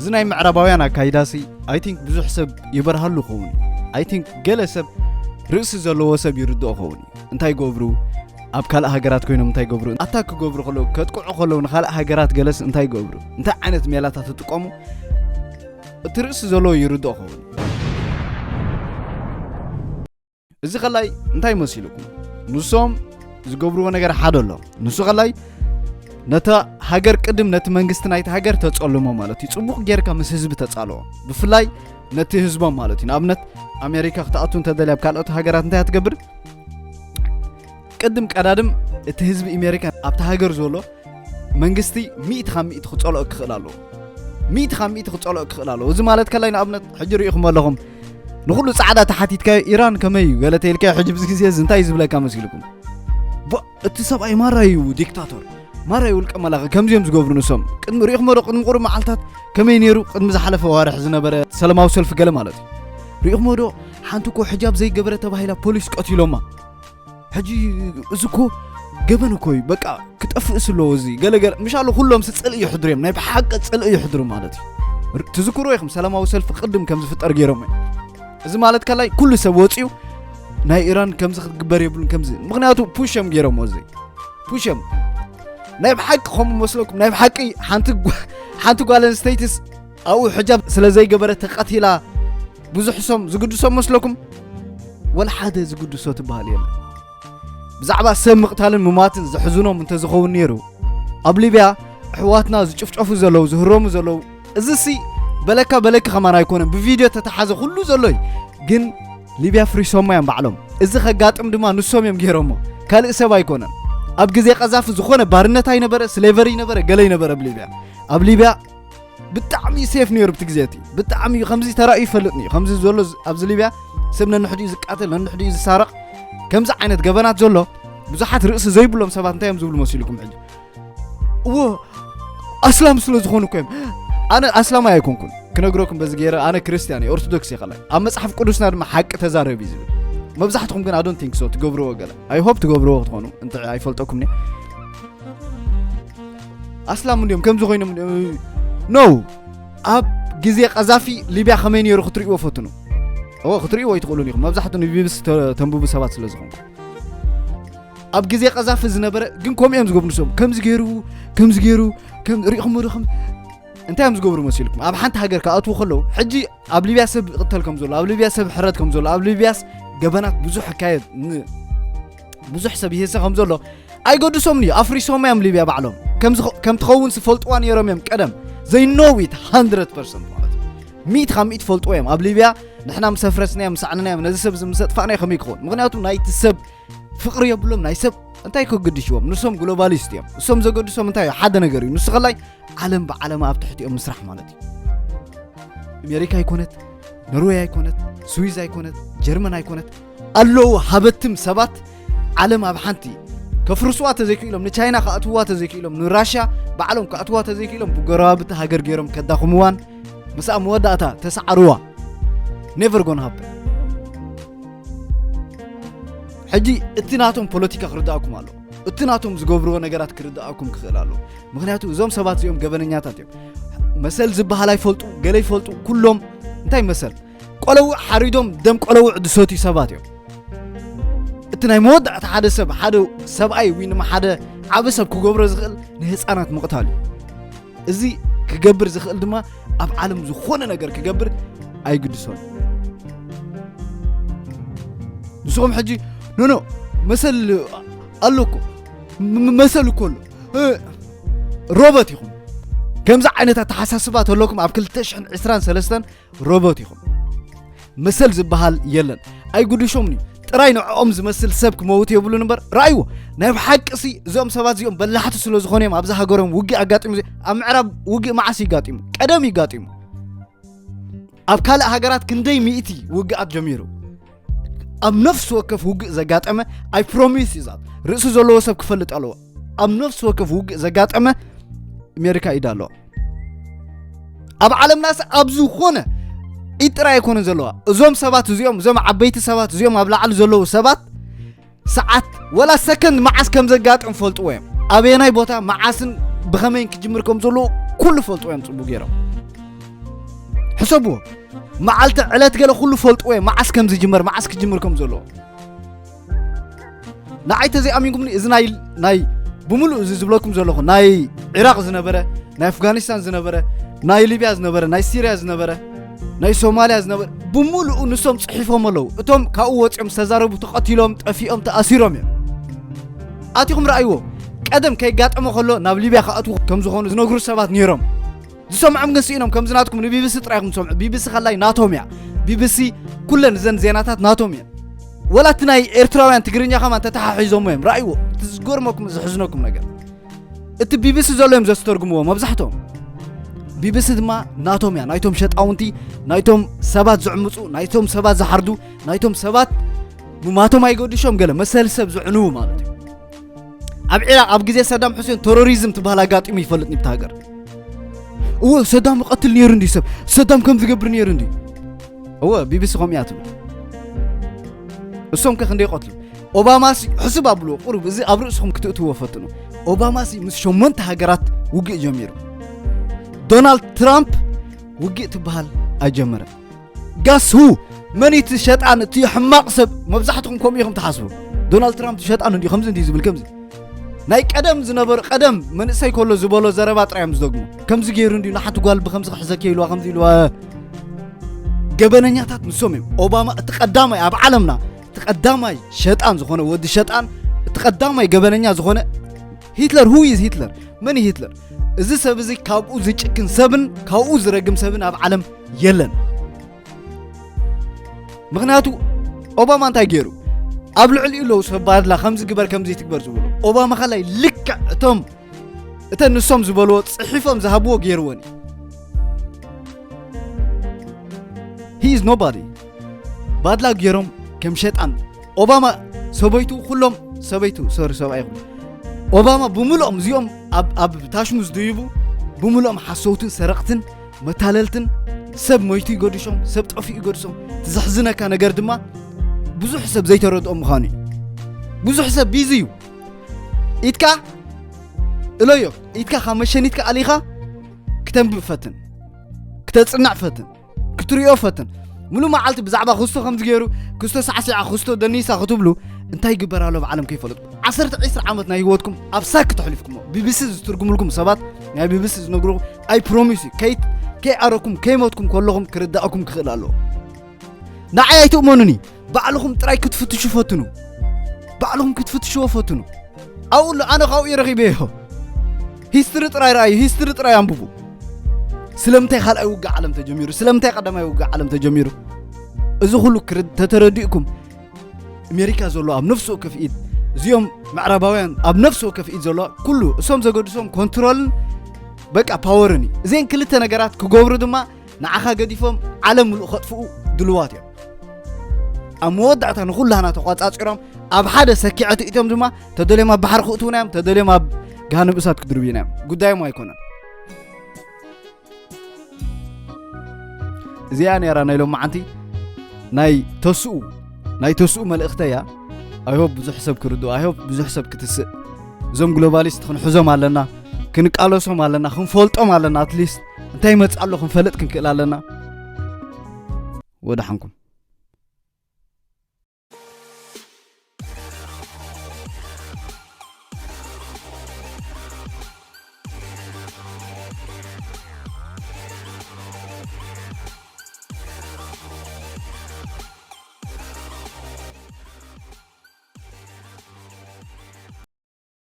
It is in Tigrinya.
እዚ ናይ ምዕራባውያን ኣካይዳሲ፣ I think ብዙሕ ሰብ ይበርሃሉ ኸውን። I think ገለ ሰብ፣ ርእሲ ዘለዎ ሰብ ይርድኦ ኸውን። እንታይ ይገብሩ? ኣብ ካልእ ሃገራት ኮይኖም እንታይ ይገብሩ? ኣታክ ክገብሩ ከለዉ፣ ከጥቅዑ ከለዉ ንኻልእ ሃገራት ገለስ እንታይ ይገብሩ? እንታይ ዓይነት ሜላታት ይጥቀሙ? እቲ ርእሲ ዘለዎ ይርድኦ ኸውን። እዚ ከላይ እንታይ መሲልኩም? ንሶም ዝገብርዎ ነገር ሓደ ኣሎ። ንሱ ከላይ ነታ ሃገር ቅድም ነቲ መንግስቲ ናይቲ ሃገር ተጸልሞ ማለት እዩ። ጽቡቕ ጌርካ ምስ ህዝቢ ተጻልኦ። ብፍላይ ነቲ ህዝቦም ማለት እዩ። ንኣብነት ኣሜሪካ ክትኣቱ እንተደልያ ኣብ ካልኦት ሃገራት እንታይ እያ ትገብር? ቅድም ቀዳድም እቲ ህዝቢ ኣሜሪካ ኣብቲ ሃገር ዘሎ መንግስቲ ሚእቲ ካብ ሚእቲ ክጸልኦ ክኽእል ኣለዎ። ሚእቲ ካብ ሚእቲ ክጸልኦ ክኽእል ኣለዎ። እዚ ማለት ከላይ ንኣብነት ሕጂ ርኢኹም ኣለኹም። ንኹሉ ጻዕዳ ተሓቲትካዮ ኢራን ከመይ እዩ? ገለ ተይልካዮ ሕጂ ብዚ ግዜ እዚ እንታይ እዩ ዝብለካ መሲልኩም? ቧ፣ እቲ ሰብኣይ ማራ እዩ ዲክታቶር። ማራ እዩ ውልቀ መላኺ። ከምዚኦም ዝገብሩ ንሶም። ቅድሚ ርኢኹሞ ዶ ቅድሚ ቁሩብ መዓልታት ከመይ ነይሩ? ቅድሚ ዝሓለፈ ዋርሕ ዝነበረ ሰላማዊ ሰልፊ ገለ ማለት እዩ። ርኢኹሞ ዶ ሓንቲ እኮ ሕጃብ ዘይገበረ ተባሂላ ፖሊስ ቀቲሎማ። ሕጂ እዚ እኮ ገበን እኮ እዩ። በቃ ክጠፍእስ ኣለዎ እዚ። ገለገለ ምሻሎ ኩሎም ሲ ጽልኢ ይሕድሩ እዮም። ናይ ብሓቂ ጽልኢ ይሕድሩ ማለት እዩ። ር-፣ ትዝክሩ ኢኹም ሰላማዊ ሰልፊ ቅድም ከም ዝፍጠር ገይሮም እዮም። እዚ ማለት ከላይ ኩሉ ሰብ ወፂኡ ናይ ኢራን ከምዚ ክትግበር የብሉን ከምዚ። ምኽንያቱ ፑሽ እዮም ገይሮም እዚ። ፑሽ እዮም። ናይ ብሓቂ ከምኡ መስለኩም? ናይ ብሓቂ ሓንቲ ጓ-፣ ሓንቲ ጓል ኣንስተይትስ ኣብኡ ሕጃብ ስለ ዘይገበረት ተቐቲላ ብዙሕ ሰም ዝግድሶም መስለኩም? ወላ ሓደ ዝግድሶ ትበሃል የለን። ብዛዕባ ሰብ ምቕታልን ምማትን ዘሕዝኖም እንተዝኸውን ነይሩ፣ ኣብ ሊብያ ኣሕዋትና ዝጭፍጨፉ ዘለዉ፣ ዝህረሙ ዘለዉ፣ እዚሲ በለካ በለኪ ከማን ኣይኮነን፣ ብቪድዮ ተተሓዘ ኩሉ ዘሎ እዩ። ግን ሊብያ ፍሪሶሞ እዮም ባዕሎም። እዚ ከጋጥም ድማ ንሶም እዮም ገይሮሞ፣ ካልእ ሰብ ኣይኮነን። ኣብ ግዜ ቀዛፊ ዝኾነ ባርነት ኣይነበረ፣ ስሌቨሪ ነበረ፣ ገለ ይነበረ ኣብ ሊብያ። ኣብ ሊብያ ብጣዕሚ ሴፍ ነይሩ ብቲ ግዜ እቲ። ብጣዕሚ ከምዚ ተራእዩ ይፈልጥ ነይሩ። ከምዚ ዘሎ ዝ-፣ ኣብዚ ሊብያ ሰብ ነንሕዲኡ ዝቃተል፣ ነንሕዲኡ ዝሳረቕ፣ ከምዚ ዓይነት ገበናት ዘሎ ብዙሓት ርእሲ ዘይብሎም ሰባት እንታይ እዮም ዝብሉ መሲልኩም ሕጂ? እዎ ኣስላም ስለ ዝኾኑ እኮ እዮም። ኣነ ኣስላማይ ኣይኮንኩን። ክነግረኩም በዚ ገይረ፣ ኣነ ክርስትያን እየ፣ ኦርቶዶክስ እየ ከላይ። ኣብ መጽሓፍ ቅዱስና ድማ ሓቂ ተዛረብ እዩ ዝብል። መብዛሕትኹም ግን I don't think so ትገብርዎ ገለ። I hope ትገብርዎ ክትኾኑ፣ እንተ ኣይፈልጠኩም እየ። ኣስላም እንዲዮም ከምዚ ኮይኖም፣ እ፣ no። ኣብ ግዜ ቀዛፊ ሊብያ ከመይ ነይሩ ክትርእይዎ ፈትኑ። እዎ፣ ክትርእይዎ ኣይትኽእሉን ኢኹም። መብዛሕትኡ ንቢቢሲ ተ-፣ ተንብቡ ሰባት ስለ ዝኾንኩም። ኣብ ግዜ ቀዛፊ ዝነበረ ግን ከምኡ እዮም ዝገብሩ ንሶም። ከምዚ ገይሩ፣ ከምዚ ገይሩ፣ ከም ሪኢኹሞ ዶ ከም እንታይ እዮም ዝገብሩ መሲልኩም? ኣብ ሓንቲ ሃገር ክኣትዉ ከለዉ፣ ሕጂ ኣብ ሊብያ ሰብ ይቕተል ከም ዘሎ፣ ኣብ ሊብያ ሰብ ሕረድ ከም ዘሎ፣ ኣብ ሊብያስ ገበናት ብዙሕ ይካየድ፣ ን-፣ ብዙሕ ሰብ ይህሰ ከም ዘሎ ኣይገድሶምን እዩ። ኣፍሪሶም እዮም ሊብያ ባዕሎም። ከም ዝኸ-፣ ከም ትኸውን ዝፈልጥዋ ነይሮም እዮም ቀደም። They know it hundred percent ማለት እዩ። ሚእቲ ካብ ሚእቲ ፈልጥዎ እዮም። ኣብ ሊብያ ንሕና ምስ ኣፍረስናዮም፣ ምስ ኣዕነናዮም፣ ነዚ ሰብ እዚ ምስ ኣጥፋእናዮ ከመይ ክኸውን? ምኽንያቱ ናይቲ ሰብ ፍቕሪ የብሎም፣ ናይ ሰብ እንታይ ከግድሽዎም? ንሶም ግሎባሊስት እዮም። እሶም ዘገድሶም እንታይ እዩ? ሓደ ነገር እዩ። ንሱ ከላይ ዓለም ብዓለማ ኣብ ትሕቲኦም ምስራሕ ማለት እዩ። ኣሜሪካ ኣይኮነት፣ ኖርዌይ ኣይኮነት፣ ስዊዝ ኣይኮነት፣ ጀርመን ኣይኮነት፣ ኣለዉ ሃበትም ሰባት ዓለም ኣብ ሓንቲ ከፍርስዋ ተዘይክኢሎም፣ ንቻይና ክኣትውዋ ተዘይክኢሎም፣ ንራሽያ ባዕሎም ክኣትውዋ ተዘይክኢሎም፣ ብጎረባብቲ ሃገር ገይሮም ከዳኽምዋን ምስኣ መወዳእታ ተሰዓርዋ። Never gonna happen። ሕጂ እቲ ናቶም ፖለቲካ ክርዳእኩም ኣሎ፣ እቲ ናቶም ዝገብርዎ ነገራት ክርዳእኩም ክኽእል ኣሎ። ምኽንያቱ እዞም ሰባት እዚኦም ገበነኛታት እዮም። መሰል ዝበሃል ኣይፈልጡ፣ ገለ ይፈልጡ፣ ኩሎም እንታይ መሰል? ቆለውዕ ሓሪዶም ደም ቆለውዕ ዝሰትዩ ሰባት እዮም። እቲ ናይ መወዳእታ ሓደ ሰብ፣ ሓደ ሰብኣይ ወይ ድማ ሓደ ዓቢ ሰብ ክገብሮ ዝኽእል ንህፃናት ምቕታል እዩ። እዚ ክገብር ዝኽእል ድማ ኣብ ዓለም ዝኾነ ነገር ክገብር ኣይግድሶን። ንስኹም ሕጂ ኖ ኖ መሰል ኣሎ እኮ፣ ም-፣ ም-፣ መሰል እኮ ኣሎ፣ እ፣ ሮቦት ኢኹም። ከምዚ ዓይነት ኣተሓሳስባ ተለኩም ኣብ ክልተ ሽሕን ዕስራን ሰለስተን ሮቦት ኢኹም። መሰል ዝበሃል የለን። ኣይጉድሾምን እዩ። ጥራይ ንዕኦም ዝመስል ሰብ ክመውት የብሉን እምበር፣ ረኣይዎ። ናይ ብሓቂ ሲ እዞም ሰባት እዚኦም በላሕቲ ስለ ዝኾኑ እዮም ኣብዚ ሃገሮም ውግእ ኣጋጢሙ ዘ-፣ ኣብ ምዕራብ ውግእ መዓስ ይጋጢሙ? ቀደም ይጋጢሙ። ኣብ ካልእ ሃገራት ክንደይ ሚእቲ ውግኣት ጀሚሩ። ኣብ ነፍሲ ወከፍ ውግእ ዘጋጠመ፣ I promise you that፣ ርእሲ ዘለዎ ሰብ ክፈልጥ ኣለዎ። ኣብ ነፍሲ ወከፍ ውግእ ዘጋጠመ ኣሜሪካ ኢድ ኣለዋ። ኣብ ዓለምናስ ኣብ ዝኾነ ኢድ ጥራይ ኣይኮነን ዘለዋ። እዞም ሰባት እዚኦም፣ እዞም ዓበይቲ ሰባት እዚኦም፣ ኣብ ላዕሊ ዘለዉ ሰባት ሰዓት ወላ ሰከንድ መዓስ ከም ዘጋጥም ፈልጥዎ እዮም። ኣበየናይ ቦታ መዓስን ብኸመይን ክጅምር ከም ዘለዎ ኩሉ ፈልጥዎ እዮም ጽቡቕ ገይሮም። ሕሰብዎ። መዓልቲ ዕለት ገለ ኩሉ ፈልጥዎ እዮም፣ መዓስ ከም ዝጅመር፣ መዓስ ክጅምር ከም ዘለዎ። ንዓይ ተዘይኣሚንኩምኒ፣ እዚ ናይ ናይ ብምሉእ እዚ ዝብለኩም ዘለኹ፣ ናይ ዒራቕ ዝነበረ፣ ናይ ኣፍጋኒስታን ዝነበረ፣ ናይ ሊብያ ዝነበረ፣ ናይ ሲርያ ዝነበረ፣ ናይ ሶማልያ ዝነበረ፣ ብምሉኡ ንሶም ጽሒፎም ኣለዉ። እቶም ካብኡ ወጺኦም ዝተዛረቡ ተቐቲሎም፣ ጠፊኦም፣ ተኣሲሮም እዮም። ኣቲኹም ረኣይዎ። ቀደም ከይጋጠመ ከሎ ናብ ሊብያ ክኣትዉ ከም ዝኾኑ ዝነግሩ ሰባት ነይሮም። ዝሰምዖም ግን ስኢኖም። ከምዚ ናትኩም ንቢቢሲ ጥራይ ኢኹም ትሰምዑ። ቢቢሲ ከላይ ናቶም እያ። ቢቢሲ ኩለን እዘን ዜናታት ናቶም እየን። ወላ እቲ ናይ ኤርትራውያን ትግርኛ ከማን ተተሓሒዞሞ እዮም። ረኣይዎ። እቲ ዝገርመኩም፣ ዘሕዝነኩም ነገር፣ እቲ ቢቢሲ ዘሎ እዮም ዘስተርጉምዎ መብዛሕትኦም። ቢቢሲ ድማ ናቶም እያ። ናይቶም ሸጣውንቲ፣ ናይቶም ሰባት ዝዕምፁ፣ ናይቶም ሰባት ዝሓርዱ፣ ናይቶም ሰባት ሙማቶም ኣይገድሾም፣ ገለ መሰል ሰብ ዝዕንዉ ማለት እዩ። ኣብ ዒራቕ ኣብ ግዜ ሰዳም ሑሴን ተሮሪዝም ትበሃል ኣጋጢሙ ይፈልጥ ንብቲ ሃገር። እወ፣ ሰዳም ይቐትል ነይሩ እንዲ ሰብ፣ ሰዳም ከም ዝገብር ነይሩ እንዲ። እወ፣ ቢቢሲ ከምኡ እያ ትብል። እሶም ከ ክንደይ ይቐትሉ? ኦባማሲ ሕስብ ኣብልዎ፣ ቁሩብ እዚ ኣብ ርእስኹም ክትእትዎ ፈትኑ። ኦባማሲ ምስ ሸሞንተ ሃገራት ውግእ ጀሚሩ። ዶናልድ ትራምፕ ውግእ ትበሃል ኣይጀመረን። ጋስ ሁ መን እቲ ሸጣን፣ እቲ ሕማቕ ሰብ? መብዛሕትኹም ከምኡ ኢኹም ትሓስቡ። ዶናልድ ትራምፕ ሸጣን እንዲ ከምዚ እንዲ ዝብል ከምዚ ናይ ቀደም ዝነበሩ፣ ቀደም መንእሰይ ከሎ ዝበሎ ዘረባ ጥራይ እዮም ዝደግሙ። ከምዚ ገይሩ እንዲ ንሓንቲ ጓል ብከምዚ ክሕዘኪ ኢልዋ፣ ከምዚ ኢልዋ። ገበነኛታት ንሶም እዮም። ኦባማ እቲ ቀዳማይ ኣብ ዓለምና፣ እቲ ቀዳማይ ሸጣን ዝኾነ፣ ወዲ ሸጣን፣ እቲ ቀዳማይ ገበነኛ ዝኾነ ሂትለር። Who is ሂትለር? መን እዩ ሂትለር? እዚ ሰብ እዚ ካብኡ ዝጭክን ሰብን ካብኡ ዝረግም ሰብን ኣብ ዓለም የለን። ምኽንያቱ ኦባማ እንታይ ገይሩ? ኣብ ልዕሊኡ ኣለዉ ሰብ ባድላ ከምዚ ግበር ከምዚ ትግበር ዝብሉ። ኦባማ ከላይ ልክዕ እቶም እተን ንሶም ዝበልዎ ጽሒፎም ዝሃብዎ ገይርወን እዩ። He is nobody። ባድላ ገይሮም ከም ሸጣን። ኦባማ ሰበይቱ ኩሎም፣ ሰበይቱ፣ ሶሪ፣ ሰብኣይ ይኹን፣ ኦባማ ብምልኦም እዚኦም ኣብ ኣብ ታሽሙ ዝድይቡ ብምልኦም ሓሰውትን ሰረቕትን መታለልትን፣ ሰብ ሞይቱ ይገድሾም፣ ሰብ ጠፊኡ ይገድሶም። እቲ ዘሕዝነካ ነገር ድማ ብዙሕ ሰብ ዘይተረድኦም ምዃኑ እዩ። ብዙሕ ሰብ ቢዚ እዩ። ኢትካ እለዮ፣ ኢትካ ካብ መሸኒትካ ኣሊኻ ክተንብብ ፈትን፣ ክተጽንዕ ፈትን፣ ክትሪኦ ፈትን። ሙሉ መዓልቲ ብዛዕባ ክስቶ ከምዚ ገይሩ፣ ክስቶ ሳዕሲዓ፣ ክስቶ ደኒሳ ክትብሉ እንታይ ይግበር ኣሎ ኣብ ዓለም ከይፈለጥኩም? ዓሰርተ ዒስራ ዓመት ናይ ህይወትኩም ኣብ ሳክ ተሕሊፍኩሞ። ቢቢሲ ዝትርጉምልኩም ሰባት፣ ናይ ቢቢሲ ዝነግሩ፣ ኣይ ፕሮሚስ ዩ፣ ከይ-፣ ከይኣረኩም፣ ከይሞትኩም ከለኹም ክርዳእኩም ክኽእል ኣለዎ። ንዓይ ኣይትእመኑኒ። ባዕልኹም ጥራይ ክትፍትሹ ፈትኑ። ባዕልኹም ክትፍትሽዎ ፈትኑ። ኣብኡ ኣሎ፣ ኣነ ካብኡ እየ ረኺበዮ። ሂስትሪ ጥራይ ረኣዩ፣ ሂስትሪ ጥራይ ኣንብቡ። ስለምንታይ ካልኣይ ውግእ ዓለም ተጀሚሩ? ስለምንታይ ቀዳማይ ውግእ ዓለም ተጀሚሩ? እዚ ኩሉ ክር-፣ ተተረዲእኩም፣ ኣሜሪካ ዘሎ ኣብ ነፍሲ ወከፍ ኢድ፣ እዚኦም ምዕራባውያን ኣብ ነፍሲ ወከፍ ኢድ ዘሎ ኩሉ፣ እሶም ዘገድሶም ኮንትሮልን በቃ ፓወርን እዩ። እዚአን ክልተ ነገራት ክገብሩ ድማ ንዓኻ ገዲፎም ዓለም ምሉእ ከጥፍኡ ድልዋት እዮም። ኣብ መወዳእታ ንኹላህና ተቋጻጺሮም ኣብ ሓደ ሰኪዐት እቶም ድማ ተደልዮም ኣብ ባሕሪ ክእትዉና እዮም፣ ተደልዮም ኣብ ገሃነም እሳት ክድርብዩና እዮም። ጉዳዮም ኣይኮነን። እዚኣ ነይራ ናይ ሎማዓንቲ ናይ ተስኡ፣ ናይ ተስኡ መልእኽተይ እያ። I hope ብዙሕ ሰብ ክርድኦ፣ I hope ብዙሕ ሰብ ክትስእ። እዞም ግሎባሊስት ክንሕዞም ኣለና፣ ክንቃለሶም ኣለና፣ ክንፈልጦም ኣለና። ኣትሊስት እንታይ ይመጽእ ኣሎ ክንፈልጥ ክንክእል ኣለና። ወደሓንኩም።